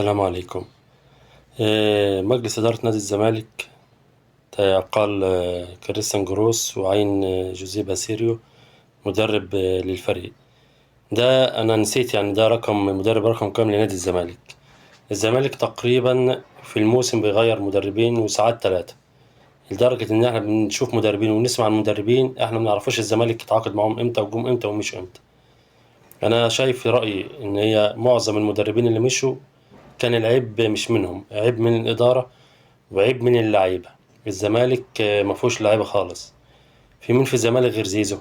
السلام عليكم. مجلس إدارة نادي الزمالك قال كريستيان جروس وعين جوزيه باسيريو مدرب للفريق. ده أنا نسيت، ده رقم مدرب رقم كام لنادي الزمالك؟ الزمالك تقريبا في الموسم بيغير مدربين وساعات 3، لدرجة إن إحنا بنشوف مدربين ونسمع عن مدربين إحنا ما بنعرفوش الزمالك اتعاقد معاهم إمتى وجم إمتى ومشوا إمتى. أنا شايف في رأيي إن هي معظم المدربين اللي مشوا كان العيب مش منهم، عيب من الإدارة وعيب من اللعيبة. الزمالك ما فيهوش لعيبة خالص. في مين في الزمالك غير زيزو؟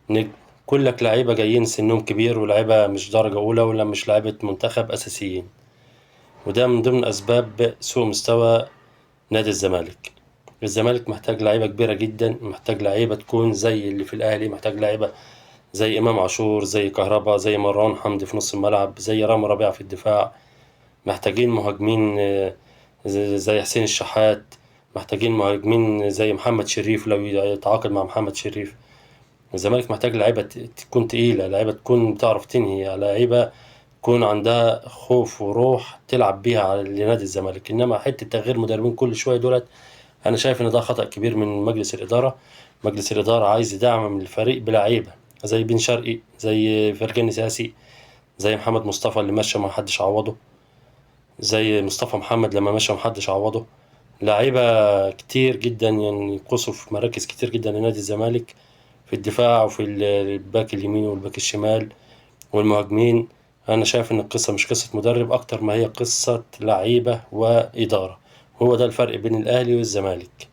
نجم. كلك لعيبة جايين سنهم كبير ولاعيبة مش درجة أولى ولا مش لعيبة منتخب أساسيين، وده من ضمن أسباب سوء مستوى نادي الزمالك. الزمالك محتاج لعيبة كبيرة جدا، محتاج لعيبة تكون زي اللي في الأهلي، محتاج لعيبة زي إمام عاشور، زي كهربا، زي مروان حمدي في نص الملعب، زي رامي ربيعة في الدفاع. محتاجين مهاجمين زي حسين الشحات، محتاجين مهاجمين زي محمد شريف لو يتعاقد مع محمد شريف. الزمالك محتاج لعيبة تكون تقيلة، لعيبة تكون بتعرف تنهي، لعيبة تكون عندها خوف وروح تلعب بيها على لنادي الزمالك. إنما حتة تغيير مدربين كل شوية دولت، أنا شايف إن ده خطأ كبير من مجلس الإدارة. مجلس الإدارة عايز يدعم من الفريق بلعيبة زي بن شرقي، زي فرجاني ساسي، زي محمد مصطفى اللي مشى ما حدش عوضه، زي مصطفى محمد لما مشى ما حدش عوضه. لعيبة كتير جدا ينقصوا في مراكز كتير جدا لنادي الزمالك، في الدفاع وفي الباك اليمين والباك الشمال والمهاجمين. أنا شايف إن القصة مش قصة مدرب أكتر ما هي قصة لعيبة وإدارة. هو ده الفرق بين الأهلي والزمالك.